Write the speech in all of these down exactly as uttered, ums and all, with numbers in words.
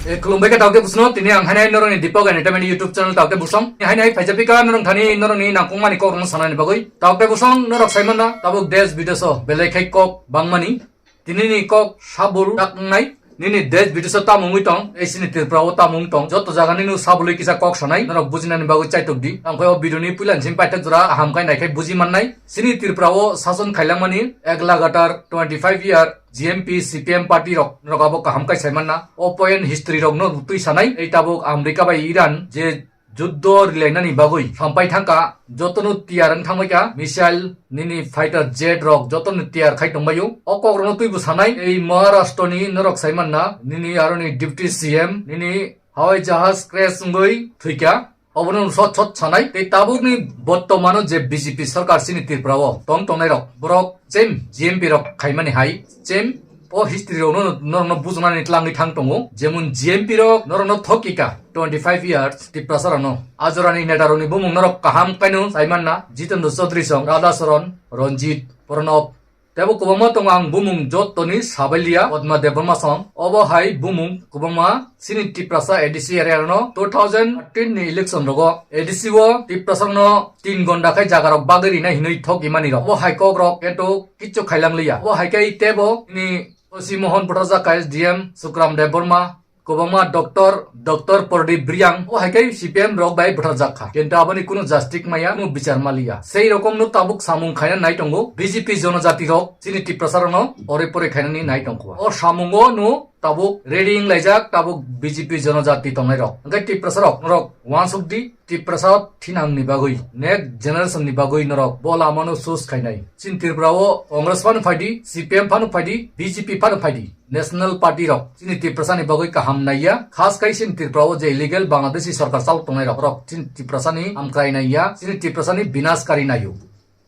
E, khulumbai kha taote busno, tini ang hainai norokni Deepak Entertainment YouTube channel taote busong. Hainai phaijapika norok thani norokni nangkukmani kokrokno sanani bagwi. Taote busong norok saimanna, tabuk desh bidesh o belai khai kok bangmani. Tini ni kok sabul tak wngnai. Nini desh bidesh o tamo wngwi tong, ei chini Tripura o tamo wng tong. Joto jaga nini sabului kisa kok sanai, norok bujinani bagwi chaitok di. Ang khe o video ni puila ni simi paithak jora aham khai nai khai buji mannai. Chini Tripura o sason khailangmani ek lagatar twenty five year G M P C P M party rok, norok abo kaham khai saimanna. O point history rok no twi sanai. Ei tabuk America bai Iran je juddo rilainani bagwi sampai thangkha, jotono tiyar wng thangbaikha, missile, nini fighter jet rok jotono tiyar khai tongbaio. O kokrokno twibo sanai, ei Maharashtra ni norok saimanna, nini aroni deputy C M, nini hawai jahaj crash wngwi thwikha. Obono sot sot sanai, tei tabukni bottomano je B J P sarkar chini Tripura o tong tongnai rok, borok same G M P rok khaimani hai, same o history rokno norokno bujunani tlangwi thang tongo. Jemon G M P rok norokno thokika twenty five years Tiprasa rokno. Ajorani neta rokni bumung norok kaham kaino saimanna, Jitendra Chaudhary song, Radha Charan, Ranjit, Pranab, tebo kwbangma tongo, ang bumung jotoni sabailiya, Padma Debbarma song. Obo hai bumung kwbangma chini Tiprasa A D C area rokno two thousand thirteen ni election rogo A D C o Tiprasa rokno tin gonda khai jaga rok bagwi rinai hinwi thok imani rok. Obo hai kok rok keto kichu khailang liya. Obo hai kai tebo ni Sosi Mohan Bhattacharya S D M, Sukram Debbarma, kwbangma doctor, Doctor Pradip Reang, o hai khe C P M rok bai bwtharjak kha. Kintu aboni kunu justice maya, kunu bichar maliya. Sei rokomno tabuk samung khaina nai tongo B J P jonojati rok, chini Tiprasa rokno ore pore khainani nai tongkha. O samungo no tabuk ready wnglaijak, tabuk B J P jonojati tongnai rok. Hwnkhe Tiprasa rok, norok wansuk di, Tiprasa o thinang ni bagwi, next generation ni bagwi norok bo lama no choose khainai. Chini Tripura o Congress phano phaidi, C P M phano phaidi, B J P phano phaidi. National Party rok chini Tiprasa ni bagwi kaham naiya, khas khai chini Tripura o je illegal Bangladeshi sarkar chal tongnai rok, rok chini Tiprasa ni hamkrai naiya, chini Tiprasa ni binaskari naio.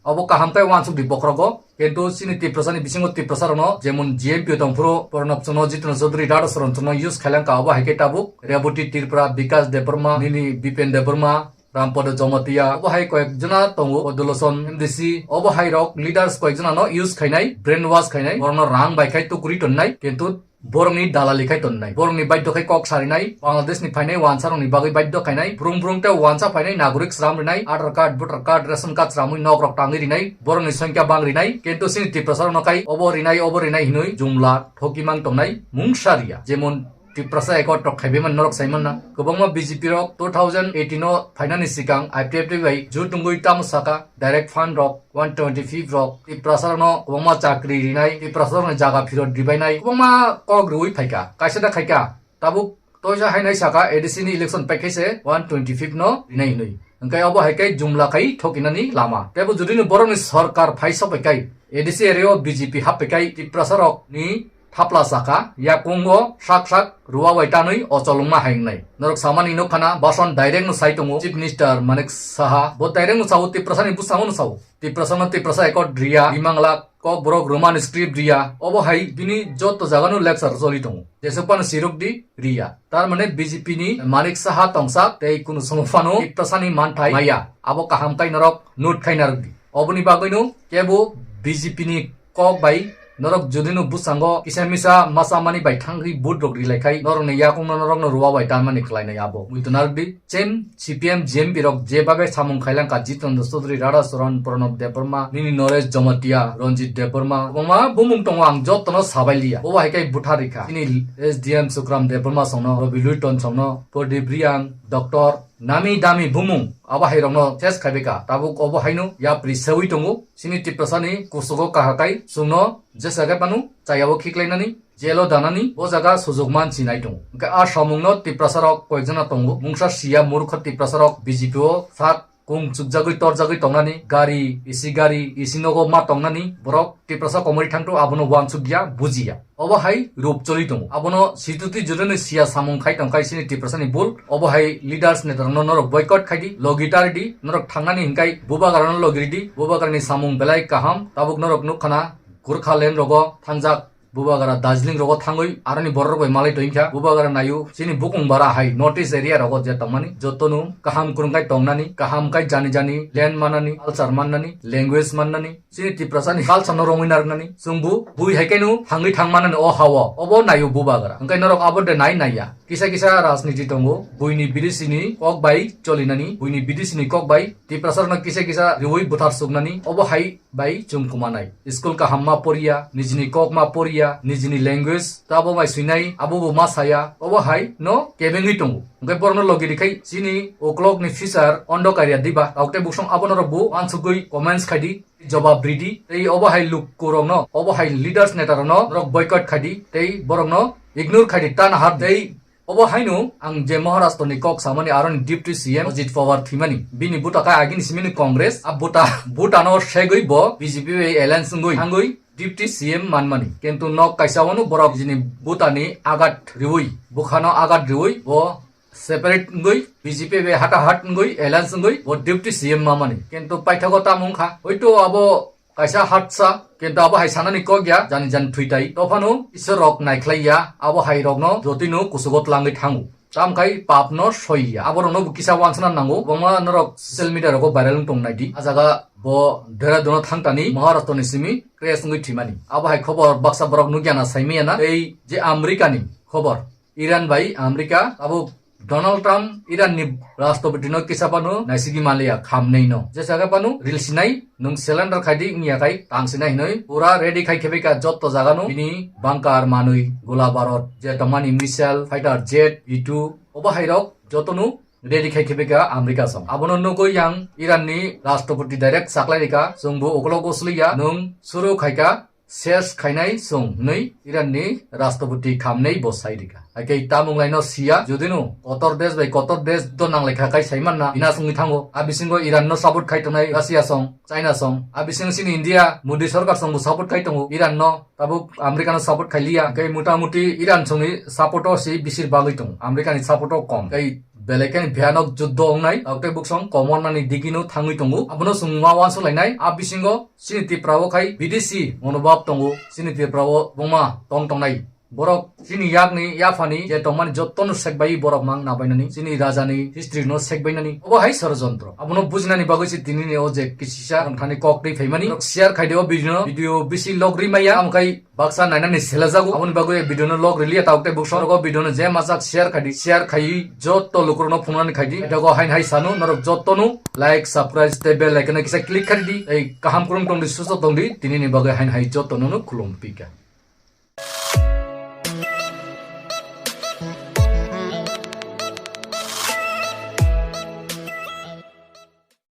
Obo kaham khai wansuk di bokhorogo, kintu chini Tiprasa ni bisingo Tiprasa rokno jemon G M P tongphuru Pranab chwngno, Jitendra Chaudhary, Radha Charan chwngno use khailangkha, obo hai khe tabuk Rebati Tripura, Bikash Debbarma, nini Bipen Debbarma, Rampada Jamatia, obo hai koyek jona tongo, Odoloson M D C, obo hai rok leaders koyek jona no use khainai, brainwash khainai, borokno rang bai khai tukuri tonnai, kintu borokni dalali khai tonnai, borokni baidhyo khai kok sarinai, Bangladesh ni phainai wansa rokni bagwi baidhyo khainai, brung brung tei wansa phainai nagorik sram rinai, Aadhaar card, voter card, ration card sramwi nok rok tangwi rinai, borokni songkya bang rinai, kintu chini Tiprasa rokno khai obo rinai, obo rinai hinwi jumla thokimang tongnai mungsa riya, jemon Tiprasa Accord rok khaibaimani norok saimanna. Kwbangma B J P rok two thousand eighteen o phainani sikang I P F T bai jut wngwi tamo saka direct fund rok one twenty fifth rok Tiprasa rokno kwbangma chakri rinai, Tiprasa rokni jaga phirot ribainai kwbangma kok rwui phaikha. Kaisa da khaikha, tabuk toisa hainai saka A D C ni election paikhaise one twenty fifth no rinai hinwi. Hwnkhe obo hai khe jumla khai thokinani lama. Teibo judino borokni sorkar phai sokpaikhai, A D C area o B J P happhaikhai Tiprasa rokni thapla saka, yakungo sak sak rua bai tanwi ochol wngma hai wngnai. Norok samani nukha na, Bason direct no sai tongo, Chief Minister Manik Saha, bo direct no sao, Tiprasa ni bwskango no sao. Tiprasa no Tiprasa Accord riya, Bimangla, Kokborok Roman script riya, obo hai bini joto jaga no lecture choli tongo. Jesuk phano siruk di riya. Tar mane B J P ni Manik Saha tongsak tei kunu somo phano Tiprasa ni manthai maya. Abo kaham kai norok note khai narwk di. Oboni bagwi no kebo B J P ni kok bai norok jodi no bwskango kisa misa masa mani bai thangwi vote rok rilai khai norok ni yakung no norok no rua bai tanmani khlai nai abo. Muitu narwk di. Chem C P M G M P rok je babe samung khailangkha Jitendra Chaudhary, Radha Charan, Pranab Debbarma, nini Naresh Jamatia, Ranjit Debbarma, kwbangma bumung tongo ang joto no sabai liya. Obo hai khe buthar rikha. Chini S D M Sukram Debbarma songno, Rabi Luiton songno, Pradip Reang, Doctor, nami dami bumung abo hai rokno ses khaibai kha. Tabuk obo haino yapri sewi tongo. Chini Tiprasa ni kusugo kahakai chwngno jesa khe phano chayao khiklainani, jelo danani bo jaga sujok mansi nai tongo. Hwnkhe a samungno Tiprasa rok koyekjona tongo. Mungsa siya murukha Tiprasa rok B J P o sak kung chukjagwi torjagwi tongnani, gari, isi gari, isi nogo ma tongnani borok Tiprasa komori thangto abono wansukya, bujiya. Obo hai rup choli tongo. Abono situti judani siya samung khai tongkhai chini Tiprasa ni bul. Obo hai leaders netarokno norok boycott khai di, logi tari di, norok thangnani hinkhai bubagrano logi ri di, bubagrani samung belai kaham. Tabuk norok nukha na Gurkha land rogo thangjak Bubagra Darjeeling rogo thangwi aroni borok rok bai malai tongkha. Bubagra naio chini bukung bara hai North East area rogo je tongmani jotono kaham kwrwng kai tongnani, kaham kai jani jani land manani, culture mannani, language mannani, chini Tiprasani culture no romwi narwknani. Chwngbo bui hai khe no thangwi thang manani o hao. Obo naio Bubagra. Hwnkhe norok abo de nai naiya. Kisa kisa rajniti tongo. Buini bidesi ni kok bai cholinani, buini bidesi ni kok bai Tiprasa rokno kisa kisa riwi bwthar suknani. Obo hai bai chwng kumanai. School kaham ma poriya, nijini kok ma poriya, nijini language tabo bai swinai, abo bo ma saya, obo hai no kebengwi tongo. Hwnkhe borokno logi rikhai chini uklok ni future ondo kariya diba, taukte buksong abono rok bo uansukgwi comments khaidi, jobab ridi, tei obo hai lukurokno, obo hai leaders neta rokno norok boycott khaidi, tei borokno ignore khaidi, tan har tei Obo haino ang je Maharashtra ni kok samani aroni Deputy C M Ajit Pawar thwimani. Bini buta khe agini simini Congress, a buta, buta no segwi bo B J P bai alliance wngwi thangwi Deputy C M manmani. Kintu nok kaisa wano borok jini buta ni agat riwi, bukha no agat riwi bo separate wngwi B J P bai hata hat wngwi alliance wngwi bo Deputy C M mamani. Kintu paithago tamo wngkha. Hoito abo Kaisa hatsa, kintu abo hai sanani kok ya, jani jani thwi tai. Tophano Isor rok naikhlai ya, abo hai rokno jotino kusugo tlangwi thango. Tamkhai papno soi ya. Aborokno bo kisa wansana nango. Kwbangma norok social media rogo viral wng tong naidi. A jaga bo Dehradun-o thangtani Maharashtra ni simi crash wngwi thwimani. Abo hai khobor baksa borok nukya na saimaya na. Tei je America ni khobor, Iran bai America abo Donald Trump Iran ni rashtrapati no kisa phano naisigi manliya, khamnei no. Jesa khe phano rilsinai, nwng surrender khaidi wngya khai tangsinai hinwi pura ready khai khebeka jotto jaga no. Bini bunker manwi, gola barot, je tongmani missile, fighter jet, B two, obo hai rok joto no ready khai khebeka America song. Abono nugwi yang Iran ni rashtrapati direct saklai rika, chwngbo ukolog o swlaiya, nwng suru khaika, ses khainai chwng hinwi Iran ni rashtrapati khamnai bo sai rika. Haikhe tamung laino siya, judino kotor desh bai kotor desh do nanglaikha khai saimanna bina songwi thango. A bisingo Iran no support khai tongnai Russia song, China song. A bisingo chini India Modi sarkar song bo support khai tongo Iran no. Tabuk America no support khai liya. Haikhe mota moti Iran songni support o si bisir bagwi tongo. America ni support o kom. Tei belai kheno bhiyanok juddo wngnai. Tabuk tei buksong komornani digino thangwi tongo. Abono chwng ma uansuk lainai. A bisingo Chini Tripura o khai bidesi monobhab tongo, chini Tripura o buma tong tongnai. Borok chini yakni yaphani je tongmani jottono sekbai borok mang nabainani, chini rajani history no sekbainani. Obo hai sorojontro. Abono bujinani bagwi se tinini o je kisisa thani kok twi phaimani. Share khaidi o video no, video bisi log ri maya, amkhai baksa nainani selejago. Aboni bagwi video no log riliya, tabuk tei buksong rogo video no je majak share khaidi, share khai jotto lukurokno phunuknani khaidi. Etago hain hai sanu norok jottono like, subscribe tei bell icon no kisa click khaidi. Tei kaham kwrwng tongdi, susto tongdi, tinini bagwi hain hai jotto nono khulum pika.